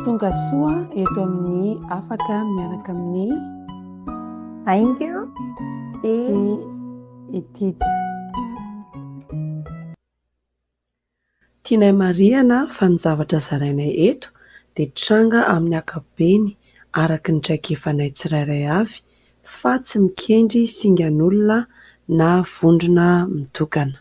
Tonga soa eto amin'ny afaka miaraka amin'ny Haingo sy i Tija. Tianay marihana fa ny zavatra zarainay eto dia tranga amin'ny ankapobeny araka ny traikefanay tsirairay avy fa tsy mikendry singan'olona na vondrona mitokana.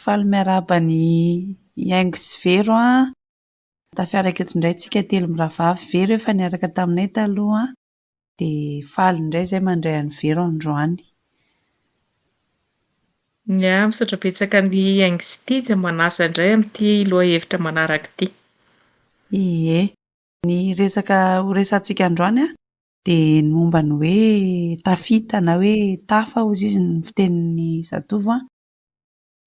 Faly miarahaba an'i Haingo sy Vero an! Tafiaraka eto indray tsika telo mirahavavy. Vero efa niaraka taminay taloha dia faly indray izay mandray an'i Vero androany. Ya, misaotra betsaka an'i Haingo sy Tija manasa indray amin'ity lohahevitra manaraka ity. Ie. Ny resaka ho resahantsika androany an, dia ny momba ny hoe tafita na hoe tafa hozy izy ny fitenin'ny zatovo an.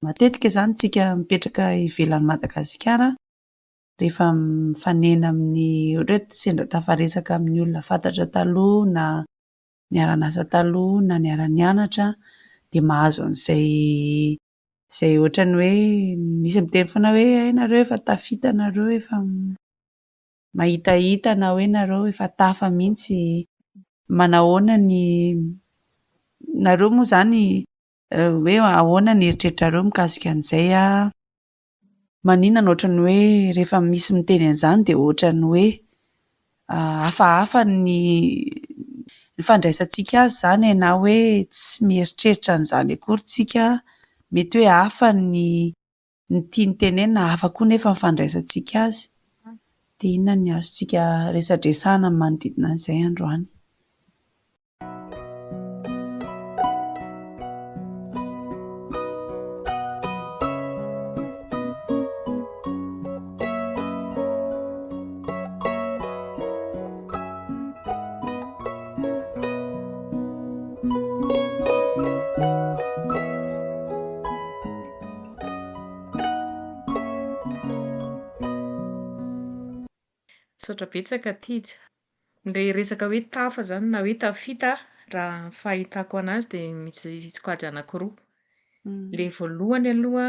Matetika izany tsika mipetraka ivelan'i Madagasikara rehefa mifanena amin'ny ohatra hoe sendra tafaresaka amin'ny olona fantatra taloha na niara-niasa taloha na niara-nianatra dia mahazo an'izay izay ohatran'ny hoe misy miteny foana hoe hay nareo efa tafita nareo efa mahitahita na hoe nareo efa tafa mihitsy. Manahoana ny nareo moa izany hoe ahoana ny eritreritrareo mikasika an'izay? Maninona no ohatran'ny hoe rehefa misy miteny an'izany dia ohatran'ny hoe hafahafa ny fandraisantsika azy izany e, na hoe tsy mieritreritra an'izany akory tsika, mety hoe hafa ny ny tiany tenenina, hafa koa nefa ny fandraisantsika azy. Dia inona ny azontsika resadresahana ny manodidina an'izay androany? Misaotra betsaka Tija. Ilay resaka hoe tafa izany na hoe tafita, raha ny fahitako an'azy dia misy sokajy anankiroa. Ilay voalohany aloha,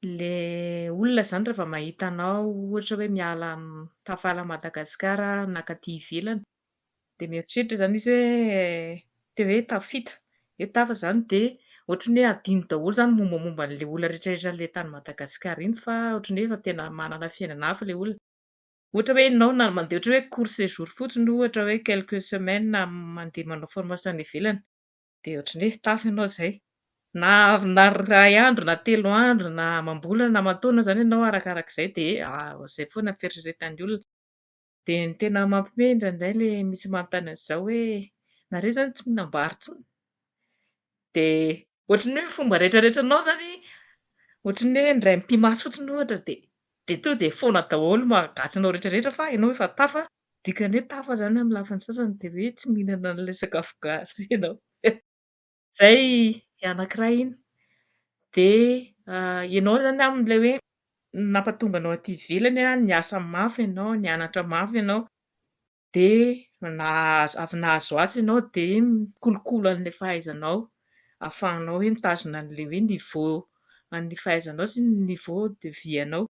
ilay olona izany rehefa mahita anao ohatra hoe miala tafala an'i Madagasikara nankaty ivelany, dia mieritreritra izany izy hoe tena hoe tafita. Hoe tafa izany dia ohatran'ny hoe adino daholo izany ny mombamomba an'ilay olona rehetra rehetra ilay tany Madagasikara iny fa ohatran'ny hoe efa tena manana fiainana hafa ilay olona. Ohatra hoe ianao na mandeha ohatra hoe court séjour fotsiny ohatra hoe quelques semaines mandeha manao formation any ivelany dia ohatran'ny hoe tafa ianao izay. Na na iray andro na telo andro na amam-bolana na aman-taona izany ianao arakarak'izay dia izay foana ny fieritreretan'ny olona. Dia ny tena mampihomehy indraindray ilay misy manontany an'izao hoe nareo izany tsy mihinam-bary intsony? Dia ohatran'ny hoe ny fomba rehetrarehetranao izany ohatran'ny hoe indray mipi-maso fotsiny ohatra dia dia tonga dia foana daholo ny mahagasinao rehetrarehetra fa ianao efa tafa, dikany hoe tafa izany amin'ny lafiny sasany dia hoe tsy mihinana an'ilay sakafo gasy ianao. Izay anankiray iny. Dia ianao izany amin'ilay hoe nampatonga anao aty ivelany an, niasa mafy ianao, nianatra mafy ianao, dia nahazo avy nahazo asa ianao dia mikolokolo an'ilay fahaizanao ahafahanao hoe mitazona an'ilay hoe niveau an'ny fahaizanao sy ny niveau de vie anao.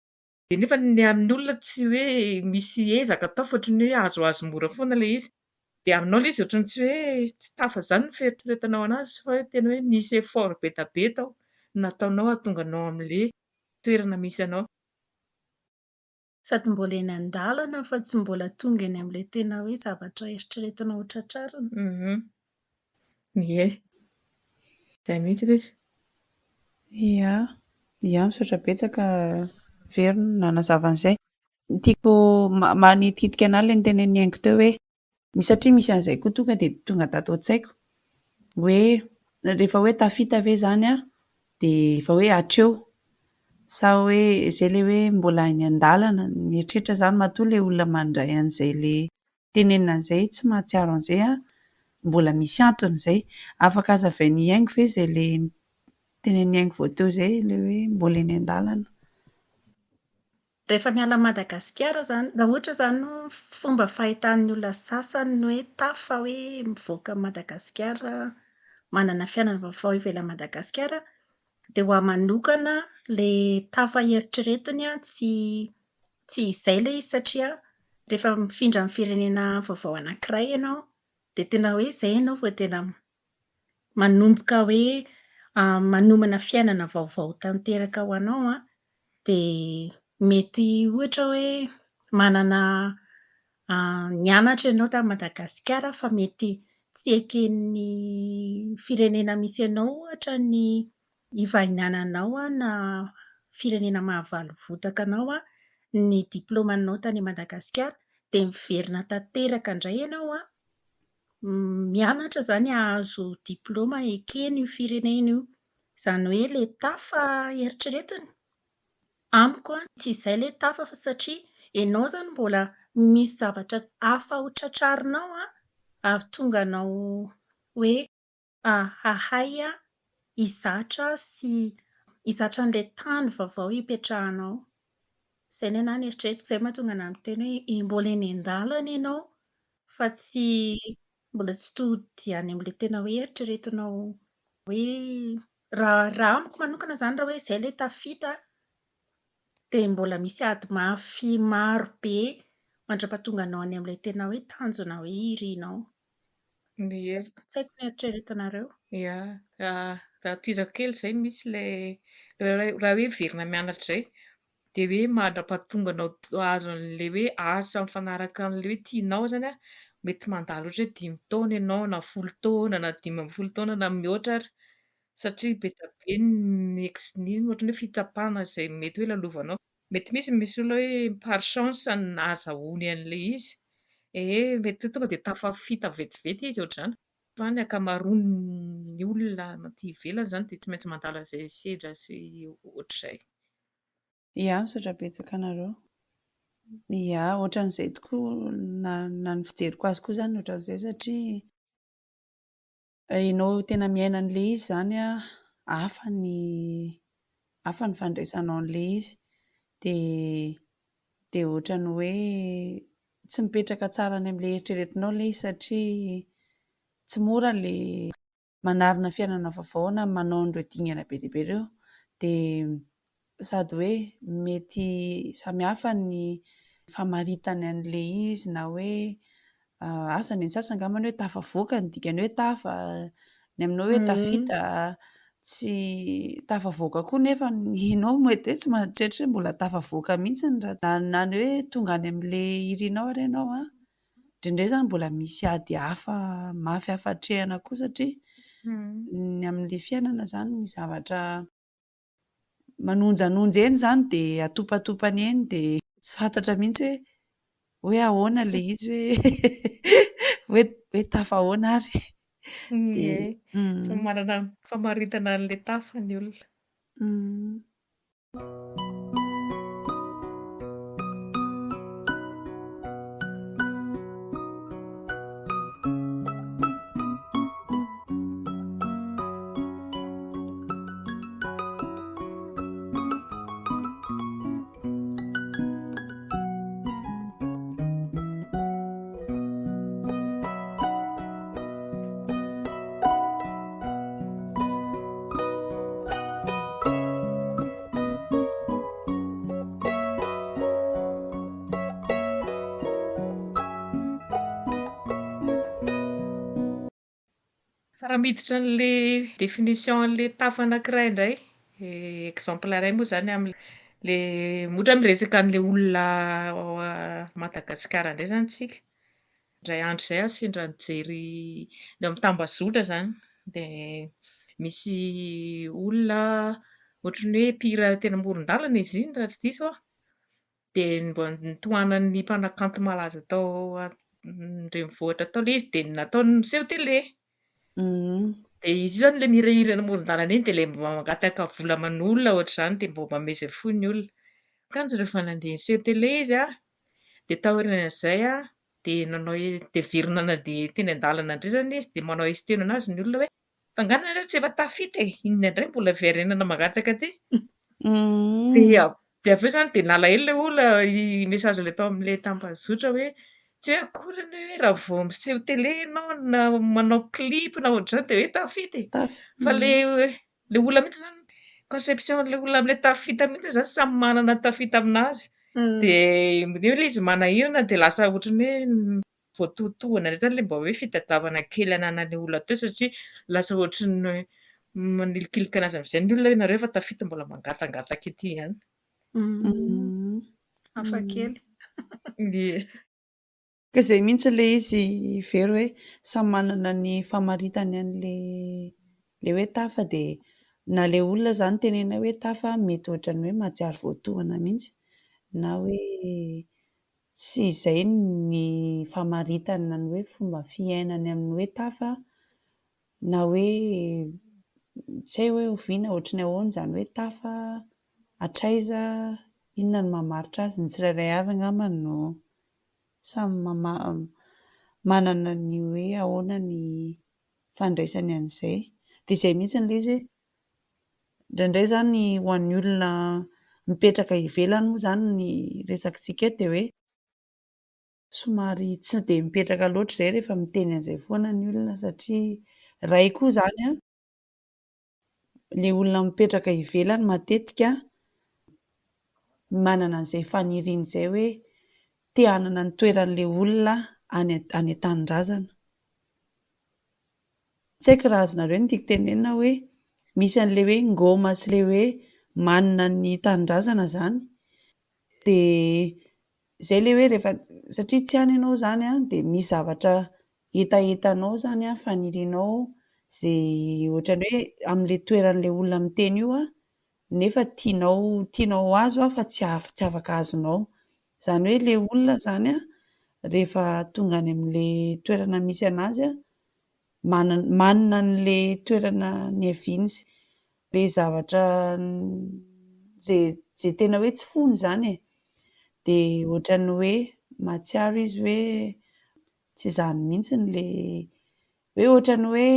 Dia nefa ny amin'ny olona tsy hoe misy ezaka atao fa ohatran'ny hoe azoazo mora foana ilay izy. Dia aminao ilay izy ohatran'ny tsy hoe tsy tafa izany ny fieritreretanao an'azy fa hoe tena hoe nisy effort be dia be tao nataonao hahatonga anao amin'ilay toerana misy anao. Sady mbola eny an-dalana fa tsy mbola tonga eny amin'ilay tena hoe zavatra eritreretina ho tratrarina. Ie. Izay mihitsy ilay izy. Ia. Ia, misaotra betsaka Vero nanazava an'izay. Tiako manitikitika an'ahy ilay notenenin'i Haingo teo hoe satria misy an'izay koa tonga dia tonga tato an-tsaiko hoe rehefa hoe tafita ve izany an, dia efa hoe hatreo sa hoe izay ilay hoe mbola eny an-dalana, mieritreritra izany matoa ilay olona mandray an'izay ilay tenenina an'izay tsy mahatsiaro an'izay an, mbola misy antony izay. Afaka hazavain'i Haingo ve izay ilay tenenin'i Haingo vao teo izay, ilay hoe mbola eny an-dalana. Rehefa miala an'i Madagasikara izany, raha ohatra izany fomba fahitan'ny olona sasany ny hoe tafa hoe mivoaka an'i Madagasikara, manana fiainana vaovao ivelan'i Madagasikara, dia ho ahy manokana ilay tafa eritreretiny an, tsy tsy izay ilay izy satria rehefa mifindra amin'ny firenena vaovao anakiray ianao, dia tena hoe izay ianao vao tena manomboka hoe manomana fiainana vaovao tanteraka ho anao an. Dia mety ohatra hoe manana nianatra ianao tany Madagasikara fa mety tsy eken'ny firenena misy anao ohatra ny hivahiniananao na firenena mahavalovotaka anao ny diplaomanao tany Madagasikara. Dia miverina tanteraka indray ianao an, mianatra izany hahazo diplaoma eken'io firenena io. Izany hoe ilay tafa eritreretina, amiko an, tsy izay ilay tafa fa satria ianao izany mbola misy zavatra hafa ho tratrarinao an, hahatonga anao hoe hahay hizatra sy hizatra an'ilay tany vaovao hipetrahanao. Izay ny anahy no eritreretiko, izay no mahatonga anahy miteny hoe mbola eny an-dalana ianao fa tsy mbola tsy tody any amin'ilay tena hoe eritreretinao hoe raha raha amiko manokana izany raha hoe izay ilay tafita dia mbola misy ady mafy maro be mandra-pahatonga anao any amin'ilay tena hoe tanjona hoe irinao. Ie. Tsy haiko ny eritreretinareo. Ia, raha tohizako kely izay misy ilay raha hoe miverina mianatra izay dia hoe mandra-pahatonga anao hahazo an'ilay hoe asa mifanaraka amin'ilay hoe tianao izany an, mety mandalo ohatra hoe dimy taona ianao na folo taona na 15 taona na mihoatra ary. Satria be dia be ny ex- ny inona ohatran'ny hoe fitsapana izay mety hoe lalovanao. Mety misy misy olona hoe par chance no nahazahoany an'ilay izy. Ee, mety hoe tonga dia tafafita vetivety izy ohatr'izany. Fa ny ankamaroan'ny olona aty ivelany izany dia tsy maintsy mandalo an'izay sedra sy ohatr'izay. Ia, misaotra betsaka anareo. Ia, ohatran'izay tokoa na na ny fijeriko azy koa izany ohatran'izay satria ianao tena miaina an'ilay izy izany an, hafa ny hafa ny fandraisanao an'ilay izy. Dia dia ohatran'ny hoe tsy mipetraka tsara any amin'ilay eritreretinao ilay izy satria tsy mora ilay manarina fiainana vaovao na manao an'ireo dingana be dia be ireo. Dia sady hoe mety samy hafa ny famaritany an'ilay izy na hoe asa ny an'ny sasany angambany hoe tafavoaka ny dikany hoe tafa, ny aminao hoe tafita, tsy tafavoaka koa nefa ianao mety hoe tsy mieritreritra hoe mbola tafavoaka mihitsy raha na ny hoe tonga any amin'ilay irinao ary ianao an. Indraindray izany mbola misy ady hafa mafy hafa atrehina koa satria ny amin'ilay fiainana izany misy zavatra manonjanonja eny izany dia atopatopany eny dia tsy fantatra mihitsy hoe hoe ahoana ilay izy hoe hoe tafa ahoana ary. Ie, samy manana ny famaritana an'ilay tafa ny olona. Fa raha miditra an'ilay définition an'ilay tafa anankiray indray, exemple iray moa izany amin'ilay ohatra hoe miresaka an'ilay olona ao Madagasikara indray izany isika. Indray andro izay aho sendra nijery ny ao amin'ny tambazotra izany. Dia misy olona ohatran'ny hoe mpihira teny amoron-dalana izy iny raha tsy diso aho. Dia mba notohanan'ny mpanakanto malaza tao an-drenivohitra tao ilay izy dia nataony niseho télé. Dia izy io izany ilay mihirahira eny amoron-dalana iny dia ilay mba mangataka vola aman'olona ohatr'izany dia mba manome izay foy ny olona. Kanjo rehefa nandeha niseho télé izy an, dia taorian'izay an, dia nanao dia niverina nandeha teny an-dalana indray izany izy dia manao ST-nao anazy ny olona hoe. Fa angaha nareo tsy efa tafita e? Inona indray mbola hiverenana mangataka aty? Dia dia avy eo izany dia nalahelo ilay olona, i message ilay tao amin'ilay tambazotra hoe tsy hoe akory anie hoe raha vao miseho télé ianao na manao clip na ohatr'izany dia hoe tafita e. Fa ilay ilay olona mihitsy izany, conception an'ilay olona amin'ilay tafita mihitsy izany samy manana ny tafita aminazy. Dia eo ilay izy manahirana dia lasa ohatran'ny hoe voatohitohina indray izany ilay mba hoe fitadiavana kely ananan'ilay olona teo satria lasa ohatran'ny manilikilika an'azy amin'izay ny olona hoe nareo efa tafita mbola mangatangataka ety ihany. Hafa kely. Ie. Ka izay mihitsy ilay izy Vero hoe samy manana ny famaritany an'ilay ilay hoe tafa dia na ilay olona izany tenenina hoe tafa mety ohatran'ny hoe mahatsiaro voatohina mihitsy na hoe tsy izay ny famaritana ny hoe fomba fiainany amin'ny hoe tafa na hoe tsy hay hoe oviana ohatry ny ahoana izany hoe tafa, hatraiza, inona no mamaritra azy. Ny tsirairay avy angamba no samy manana ny hoe ahoana ny fandraisany an'izay. Dia izay mihitsy ilay izy hoe indraindray izany ho an'ny olona mipetraka ivelany moa izany ny resakintsika eto dia hoe somary tsy dia mipetraka loatra izay rehefa miteny an'izay foana ny olona satria iray koa izany an, ilay olona mipetraka ivelany matetika manana an'izay faniriana izay hoe te hanana ny toeran'ilay olona any any an-tanindrazana. Tsy haiko raha azonareo ny tiako tenenina hoe misy an'ilay hoe ngôma sy ilay hoe manina ny tanindrazana izany. Dia izay ilay hoe rehefa, satria tsy any ianao izany an, dia misy zavatra hetahetanao izany an, fanirianao izay ohatran'ny hoe amin'ilay toeran'ilay olona miteny io an, nefa tianao tianao ho azo fa tsy tsy afaka azonao. Izany hoe ilay olona izany an, rehefa tonga any amin'ilay toerana misy an'azy an, manana an'ilay toerana niaviany sy ilay zavatra izay izay tena hoe tsy foiny izany e. Dia ohatran'ny hoe mahatsiaro izy hoe tsy izany mihitsy ilay hoe ohatran'ny hoe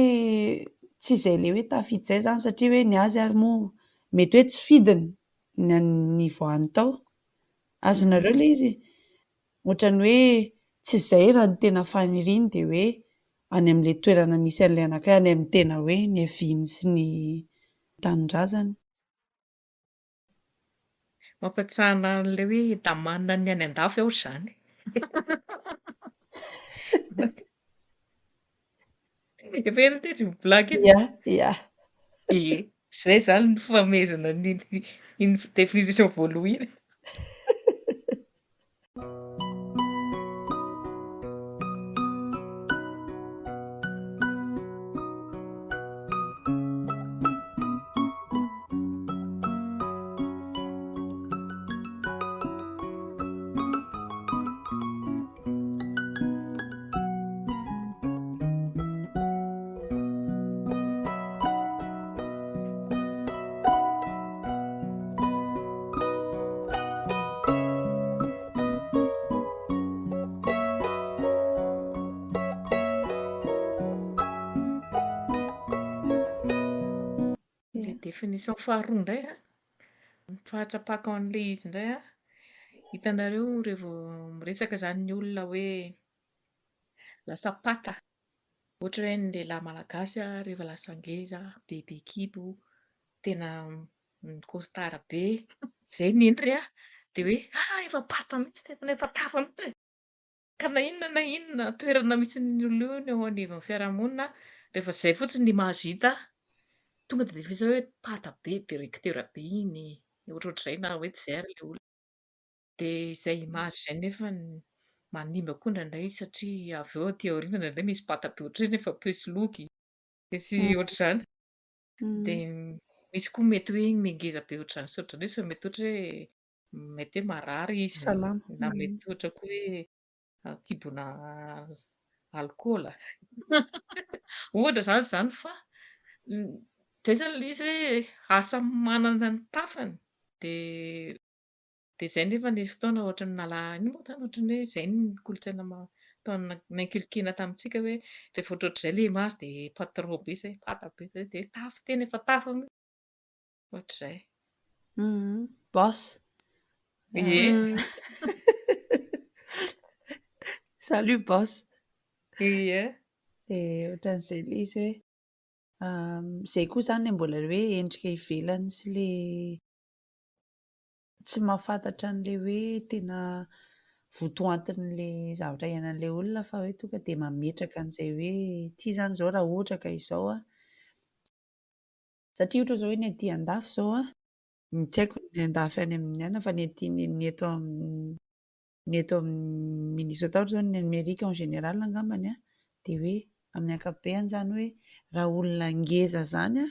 tsy izay ilay hoe tafita izay izany satria hoe ny azy ary moa mety hoe tsy fidiny ny nivoahany tao. Azonareo ilay izy? Ohatran'ny hoe tsy izay raha ny tena faniriany dia hoe any amin'ilay toerana misy an'ilay anankiray, any amin'ny tena hoe niaviany sy ny tanindrazany. Mampatsiahy anah an'ilay hoe damanina ny any an-dafy aho izany. Efa ela tetsy io blague iny. Ia, ia. Ie, izay izany ny famehezana an'iny iny définition voalohany iny. Ilay définition faharoa indray an, ny fahatsapako an'ilay izy indray an, hitanareo rehefa miresaka izany ny olona hoe lasa pata. Ohatra hoe ny lehilahy malagasy rehefa lasa ngeza, bebe kibo, tena mi-costard be, izay ny endriny an, dia hoe ah efa pata mihitsy, tena efa tafa mihitsy e! Ka na inona na inona toerana misy an'iny olona io eo anivon'ny fiarahamonina, rehefa izay fotsiny ny image hita, tonga dia efa hoe pata be, directeur be iny, ohatrohatr'izay na hoe tsy izay ary ilay olona. Dia izay image izay nefa manimba koa indraindray satria avy eo aty aoriana indraindray misy pata be ohatr'ireny efa mpisoloky sy ohatr'izany. Dia misy koa mety hoe mihangeza be ohatr'izany sy ohatr'izany nefa mety ohatra hoe mety hoe marary izy na mety ohatra koa hoe kibona alikaola. Ohatra izany izany fa izay izany ilay izy hoe asa manana ny tafany dia Dia izay nefa nisy fotoana ohatran'ny nala, inona moa izany, ohatran'ny hoe izay ny kolontsaina ni-inculquer-na tamintsika hoe rehefa ohatrohatr'izay ilay image dia patron be izay, pata be izay, dia tafa, tena efa tafa mihitsy. Ohatr'izay. Boss. Ie. Salut boss. Ie. Dia ohatran'izay ilay izy hoe izay koa izany ilay mbola hoe endrika ivelany sy ilay tsy mahafantatra an'ilay hoe tena votoantin'ilay zavatra iainan'ilay olona fa hoe tonga dia mametraka an'izay hoe ity izany izao raha ohatra ka izao an. Satria ohatra izao hoe ny aty an-dafy izao an, tsy haiko ny an-dafy any amin'ny anona fa ny aty ny eto amin'ny ny eto amin'ny Minnesota ohatra izao ny Amerika en général angambany an, dia hoe amin'ny ankapobeny izany hoe raha olona ngeza izany an,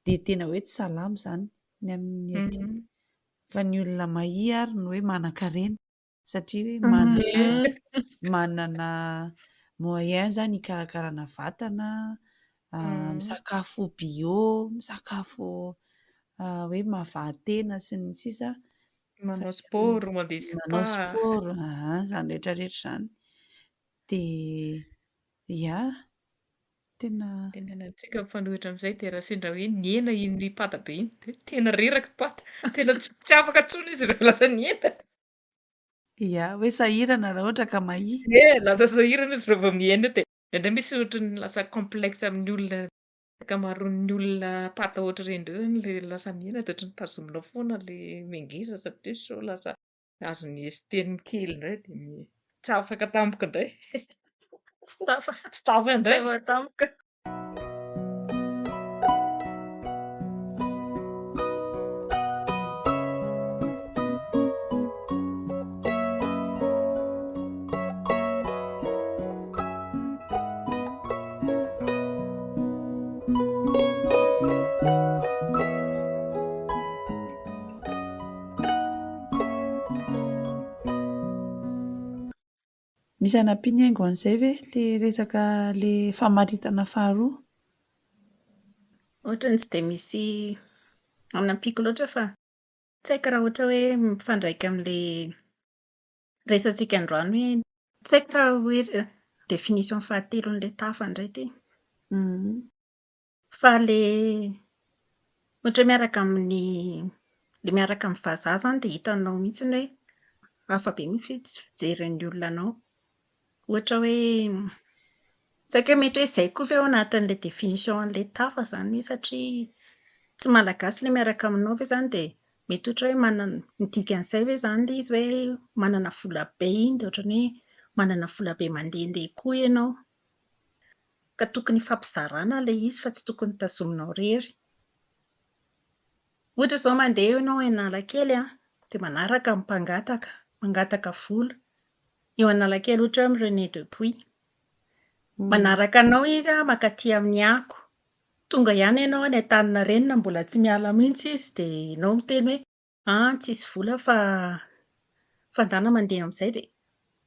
dia tena hoe tsy salama izany ny amin'ny aty. Fa ny olona mahia ary no hoe manan-karena satria hoe manana moyen izany hikarakarana vatana, misakafo bio, misakafo hoe mahavaha-tena sy ny sisa. Manao sport, mandeha spa. Manao sport, aha, izany rehetra rehetra izany. Dia ia, tena... Tena ny antsika mifanohitra amin'izay dia raha sendra hoe nihena iny pata be iny dia tena reraka i pata. Tena tsy afaka intsony izy rehefa lasa nihena. Ia, hoe sahirana raha ohatra ka mahia. Ie, lasa sahirana izy rehefa mihena eo dia indraindray misy ohatran'ny lasa complexe amin'ny olona, ankamaroan'ny olona pata ohatr'ireny indray izany ilay lasa mihena dia ohatran'ny tazominao foana ilay mihangeza satria sao lasa azon'ny estime kely indray dia tsy afaka tampoka indray. Tsy tafa. Tsy tafa indray. Tafa tampoka. Misy hanampiana haingo an'izay ve ilay resaka ilay famaritana faharoa? Ohatran'ny tsy dia misy hanampiako loatra fa tsy haiko raha ohatra hoe mifandraika amin'ilay resatsika androany hoe tsy haiko raha hoe définition fahatelon'ilay tafa indray ity. Fa ilay ohatra hoe miaraka amin'ny ilay miaraka amin'ny vazaha izany dia hitanao mihitsiny hoe hafa be mihitsy ny fijerin'ny olona anao. Ohatra hoe tsy haiko hoe mety hoe izay koa ve ao anatin'ilay définition an'ilay tafa izany hoe satria tsy malagasy ilay miaraka aminao ve izany dia mety ohatra hoe manana ny dikan'izay ve izany ilay izy hoe manana vola be iny dia ohatran'ny hoe manana vola be mandehandeha koa ianao. Ka tokony hifampizarana ilay izy fa tsy tokony tazominao irery. Ohatra izao mandeha ianao eny Analakely an, dia manaraka ny mpangataka, mangataka vola. Eo Analakely ohatra hoe amin'ny René Dupuis. Manaraka anao izy an, mankaty amin'ny Ako. Tonga ihany ianao any Antaninarenina mbola tsy miala mihitsy izy dia ianao miteny hoe an tsisy vola fa fa ndana mandeha amin'izay dia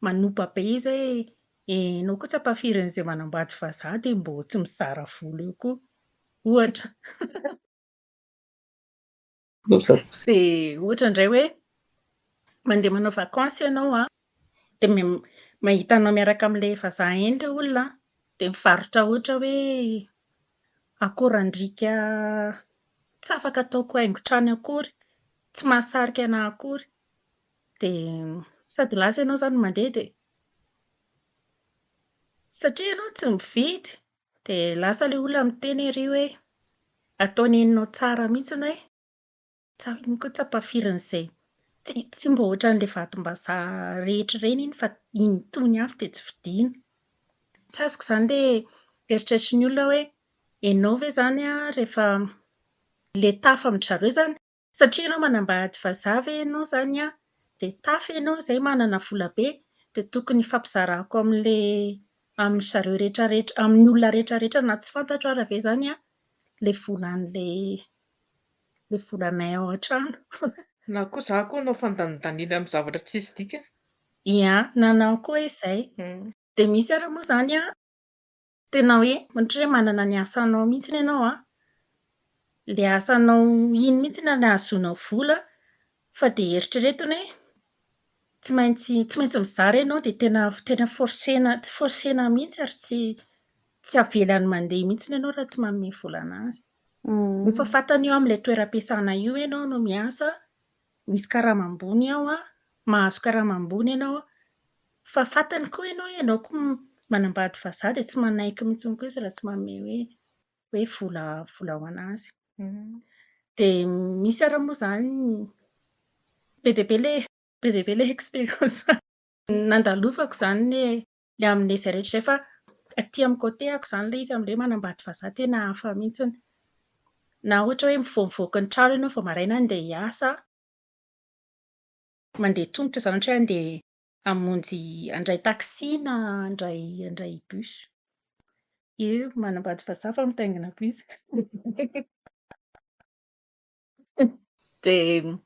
manopa be izy hoe ianao koa tsy ampahafirin'izay manambady vazaha dia mbô tsy mizara vola eo koa, ohatra. Dia ohatra indray hoe mandeha manao vacances ianao an, dia mahita anao miaraka amin'ilay vazaha iny ilay olona an, dia mivarotra ohatra hoe akorandriaka tsy afaka ataoko haingon-trano akory, tsy mahasarika anahy akory. Dia sady lasa ianao izany mandeha dia satria ianao tsy mividy dia lasa ilay olona miteny ery hoe ataony henonao tsara mihitsy hoe iny koa tsy ampahafirin'izay. Tsy mba ohatran'ilay vatom-bazaha rehetra ireny iny fa iny itony avy dia tsy vidiana. Tsy azoko izany ilay eritreritry ny olona hoe ianao ve izany an rehefa ilay tafa amin-dry zareo izany, satria ianao manambady vazaha ve ianao izany an, dia tafa ianao izay manana vola be dia tokony hifampizarako amin'ilay amin-dry zareo rehetra rehetra amin'ny olona rehetra rehetra na tsy fantatro ary ve izany an ilay volan'ilay ilay volanay ao an-trano. Na koa izaho koa hanao fandanindaniana amin'ny zavatra tsisy dikany. Ia, nanao koa izay. Dia misy ary moa izany an, tena hoe ohatra hoe manana ny asanao mihitsy ianao an, ilay asanao iny mihitsy no ahazoanao vola fa dia eritreretina hoe. Tsy maintsy tsy maintsy mizara ianao dia tena tena forcer-na forcer-na mihitsy ary tsy tsy avelany mandeha mihitsy ianao raha tsy manome vola an'azy. Nefa fantany eo amin'ilay toeram-piasana io ianao no miasa, misy karama ambony ao an, mahazo karama ambony ianao an, fa fantany koa ianao hoe ianao koa manambady vazaha dia tsy manaiky mihitsy koa izy raha tsy manome hoe hoe vola vola ho an'azy. Dia misy ary moa izany be dia be ilay be dia be ilay expérience nandalovako izany ilay amin'izay rehetra izay fa aty amin'ny côté-ako izany ilay izy amin'ilay hoe manambady vazaha tena hafa mihitsy. Na ohatra hoe vao mivoaka ny trano ianao vao maraina handeha hiasa, mandeha tongotra izany ohatra hoe handeha hamonjy handray taxi na handray handray bus. Io manambady vazaha fa mitaingina bus. Dia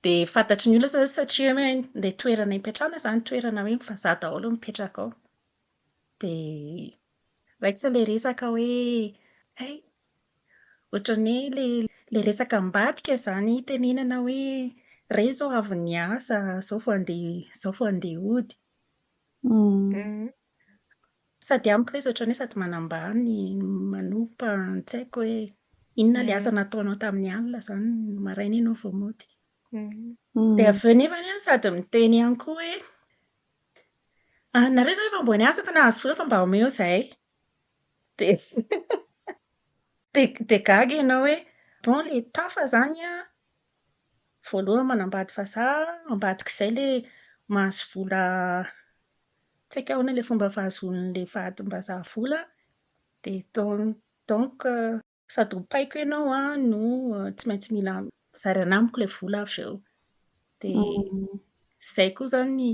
dia fantatry ny olona izany satria hoe ilay toerana ipetrahana izany toerana hoe vazaha daholo no mipetraka ao. Dia raikitra ilay resaka hoe hay, ohatran'ny hoe ilay ilay resaka ambadika izany itenenana hoe re izao avy niasa, izao vao handeha izao vao handeha hody. Sady amiko ilay izy ohatran'ny hoe sady manambany no manompa, tsy haiko hoe inona ilay asa nataonao tamin'ny alina izany no maraina ianao vao mody. Dia avy eo nefany an, sady miteny ihany koa hoe nareo izao efa mba niasa efa nahazo vola fa mba omeo izahay. Dia dia gaga ianao hoe bon ilay tafa izany an, voalohany manambady vazaha, ambadik'izay ilay mahazo vola tsy haiko ahoana ilay fomba fahazoan'ilay vadim-bazaha vola dia donc sady ompaiko ianao an no tsy maintsy mila zaraina amiko ilay vola avy eo. Dia izay koa izany ny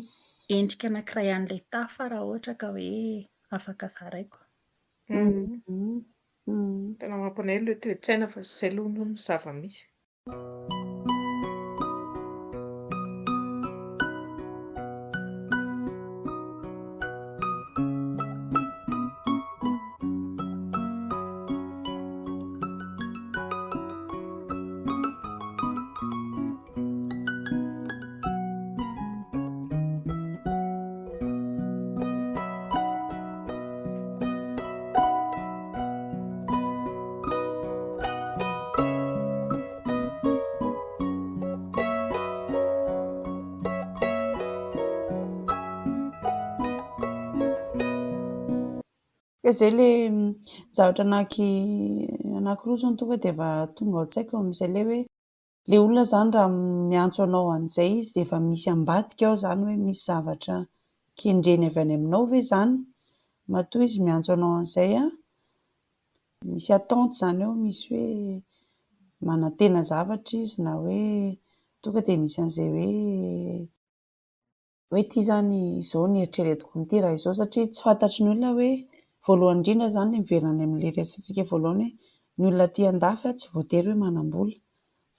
endrika anankiray an'ilay tafa raha ohatra ka hoe afaka zaraiko. Tena mampalahelo ilay toe-tsaina fa izay aloha no zava-misy. Ka izay ilay zavatra anaky anankiroa izao no tonga dia efa tonga ao an-tsaiko amin'izay ilay hoe ilay olona izany raha miantso anao an'izay izy dia efa misy ambadika ao izany hoe misy zavatra kendreny avy any aminao ve izany? Matoa izy miantso anao an'izay an, misy attente izany ao, misy hoe manantena zavatra izy na hoe tonga dia misy an'izay hoe hoe ity izany izao no eritreretiko an'ity raha izao satria tsy fantatry ny olona hoe voalohany indrindra izany ilay miverina any amin'ilay resatsika voalohany hoe ny olona aty an-dafy tsy voatery hoe manam-bola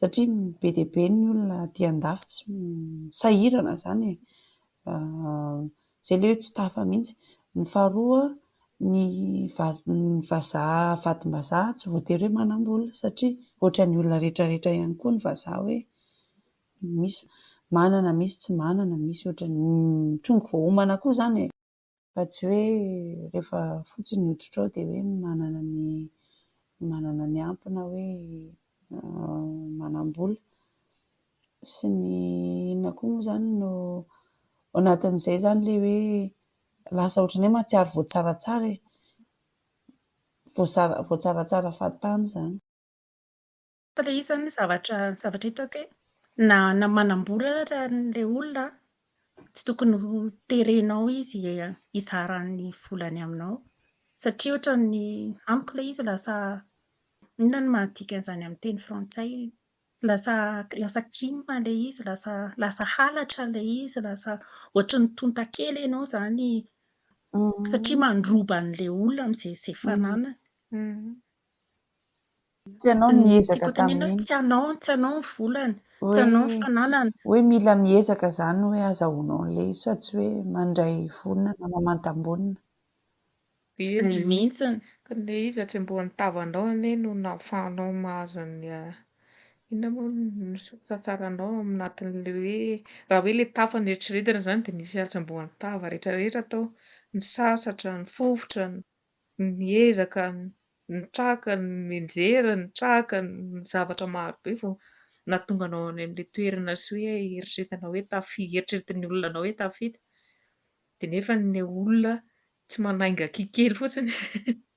satria be dia be ny olona aty an-dafy tsy sahirana izany e. Izay ilay hoe tsy tafa mihitsy. Ny faharoa, ny ny vazaha vadim-bazaha tsy voatery hoe manam-bola satria ohatran'ny olona rehetrarehetra ihany koa ny vazaha hoe misy manana, misy tsy manana, misy ohatran'ny mitrongy vao homana koa izany e. Fa tsy hoe rehefa fotsy ny hoditrao dia hoe manana ny manana ny ampy na hoe manam-bola. Sy ny inona koa moa izany no ao anatin'izay izany ilay hoe lasa ohatran'ny hoe mahatsiaro voatsaratsara e. Voatsaratsara fahatany izany. Fa ilay izy izany zavatra zavatra hitako hoe na na manam-bola ary ilay olona tsy tokony ho terenao izy hizara ny volany aminao. Satria ohatran'ny amiko ilay izy lasa inona no mahadika an'izany amin'ny teny frantsay? Lasa lasa crime ilay izy, lasa lasa halatra ilay izy, lasa ohatran'ny tontakely ianao izany satria mandroba an'ilay olona amin'izay izay fananany. Tsy ianao no Ny niezaka tiako tenenina hoe tamin'iny. tsy anao, tsy anao ny volany, tsy anao ny Hoe fananana. hoe mila miezaka izany hoe azahoanao an'ilay izy fa tsy hoe mandray vonona na mamantam-bonona. Izay mihitsy. Ka ilay izy atsembohan'ny tavanao anie no nahafahanao mahazo ny Inona moa no sasaranao ao anatin'ilay hoe raha hoe ilay tafa no eritreretina izany dia nisy hatsembohan'ny tava rehetra rehetra tao. Nisasatra, nifofotra, niezaka, nitraka, nianjera, nitraka, ny zavatra marobe vao nahatonga anao any amin'ilay toerana sy hoe eritreretina hoe tafi- eritreretin'ny olona anao hoe tafita. Dia nefa ilay olona tsy manainga kihy kely fotsiny.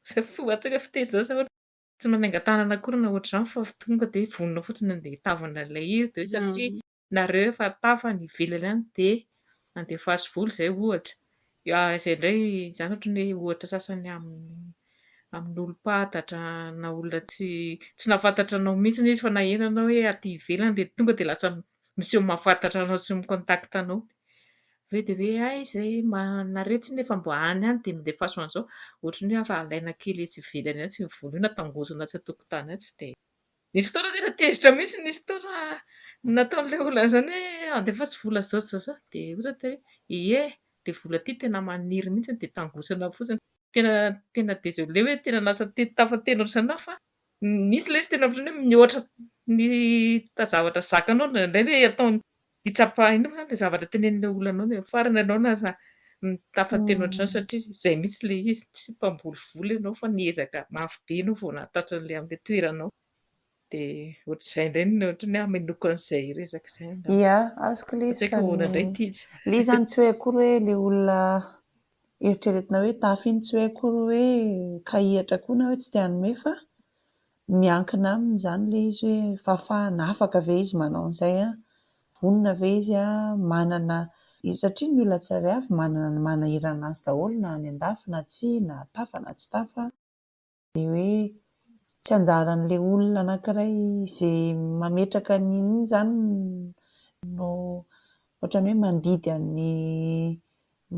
Izay fomba fiteny izany sa ahoana? Tsy manainga tanana akory na ohatr'izany fa tonga dia vonona fotsiny handeha hitavana an'ilay izy dia hoe satria nareo efa tafa any ivelany any dia andefaso vola izay ohatra. Izay indray izany ohatran'ny hoe ohatra sasany amin'olom-pantatra na olona tsy tsy nahafantatra anao mihitsy izy fa naheno anao hoe aty ivelany dia tonga dia lasa miseho mahafantatra anao sy mi-contact anao. Avy eo dia hoe aiza e, nareo tsinona efa mba any ihany dia andefaso an'izao. Ohatran'ny hoe efa alaina kely etsy ivelany atsy io vola io na tangozana atsy an-tokotany atsy dia nisy fotoana tena tezitra mihitsy, nisy fotoana nataon'ilay olona an'izany hoe andefaso vola izao sy izao sy izao. Dia hoy izaho teo hoe ie, ilay vola ity tena maniry mihitsy dia tangosana fotsiny. Tena tena désolé hoe tena lasa tafateny ohatr'izany aho fa nisy ilay izy tena ohatran'ny hoe mihoatra ny zavatra zakanao indraindray ilay ataony hitsapa inona moa izany ilay zavatra tenenin'ilay olona anao dia farany ianao lasa mitafateny ohatr'izany satria izay mihitsy ilay izy, tsy mpamboly vola ianao fa niezaka mafy be ianao vao nahatratra an'ilay amin'ilay toeranao. Dia ohatr'izay indray no ohatran'ny hoe hamenoako an'izay resaka izay angamba. Ia, azoko ilay izy Tsy fa haiko ahoana indray ny ity izy. ilay izy izany tsy hoe akory hoe ilay olona eritreretina hoe tafa iny tsy hoe akory hoe kahihatra koa na hoe tsy te hanome fa miankina aminy izany ilay izy hoe fahafahana afaka ve izy manao an'izay an, vonona ve izy an, manana satria ny olona tsirairay avy manana ny manahirana azy daholo na any an-dafy na tsia na tafa na tsy tafa. Dia hoe tsy anjaran'ilay olona anankiray izay mametraka an'iny iny izany no ohatran'ny hoe mandidy an'ny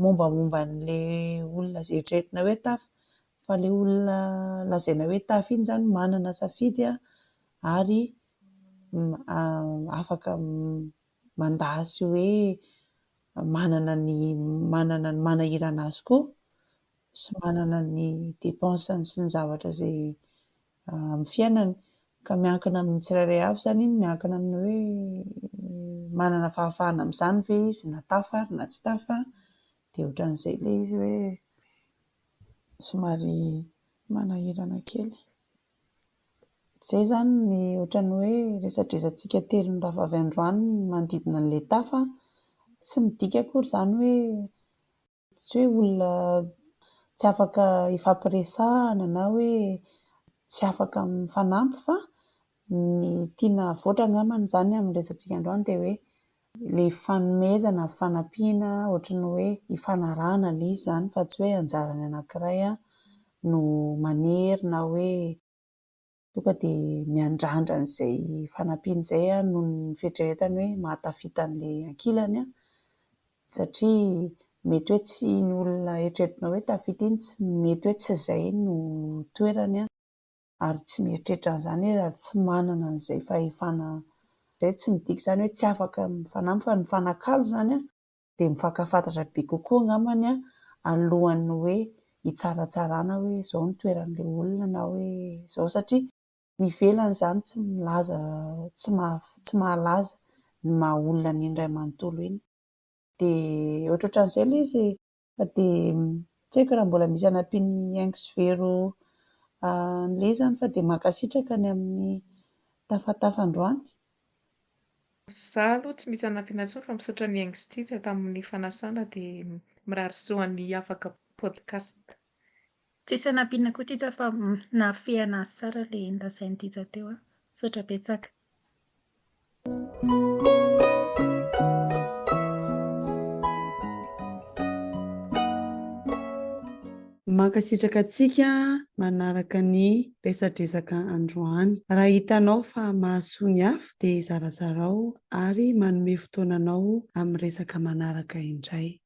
mombamomba an'ilay olona izay eritreretina hoe tafa. Fa ilay olona lazaina hoe tafa iny izany manana safidy ary afaka mandà sy hoe manana ny manana ny manahirana azy koa sy manana ny dépense-ny sy ny zavatra izay amin'ny fiainany. Ka miankina amin'ny tsirairay avy izany iny, miankina amin'ny hoe manana fahafahana amin'izany ve izy na tafa ary na tsy tafa. Dia ohatran'izay ilay izy hoe somary manahirana kely. Izay izany ny ohatran'ny hoe resadresantsika telo mirahavavy androany manodidina an'ilay tafa. Tsy midika akory izany hoe tsy hoe olona tsy afaka hifampiresahana na hoe tsy afaka mifanampy fa ny tiana havoatra angambany izany amin'ny resatsika androany dia hoe ilay fanomezana, fanampiana ohatran'ny hoe ifanarahana ilay izy izany fa tsy hoe anjaran'ny anankiray no manery na hoe tonga dia miandrandra an'izay fanampiana izay noho ny fieritreretany hoe mahatafita an'ilay ankilany satria mety hoe tsy iny olona eritreretinao hoe tafita iny, tsy mety hoe tsy izay no toerany ary tsy mieritreritra an'izany izy ary tsy manana an'izay fahefana izay. Tsy midika izany hoe tsy afaka mifanampy fa ny mifanakalo izany dia mifankafantatra be kokoa angambany alohan'ny hoe hitsaratsarana hoe izao ny toeran'ilay olona na hoe izao satria ny ivelany izany tsy milaza, tsy maha-, tsy mahalaza ny maha olona an'iny iray manontolo iny. Dia ohatrohatran'izay ilay izy e. Fa dia tsy haiko raha mbola misy hanampian'i Haingo sy Vero an'ilay izy izany fa dia mankasitraka ny amin'ny tafatafa androany. Za aloha tsy misy hanampiana intsony fa misaotra an'i Haingo sy Tija tamin'ny fanasana dia mirary soa an'ny Afaka Podcast. Tsisy hanampiana koa Tija fa nahafehy anazy tsara ilay nolazain'i Tija teo an. Misaotra betsaka. Mankasitraka antsika manaraka ny resadresaka androany. Raha hitanao fa mahasoa ny hafa dia zarazarao ary manome fotoana anao amin'ny resaka manaraka indray.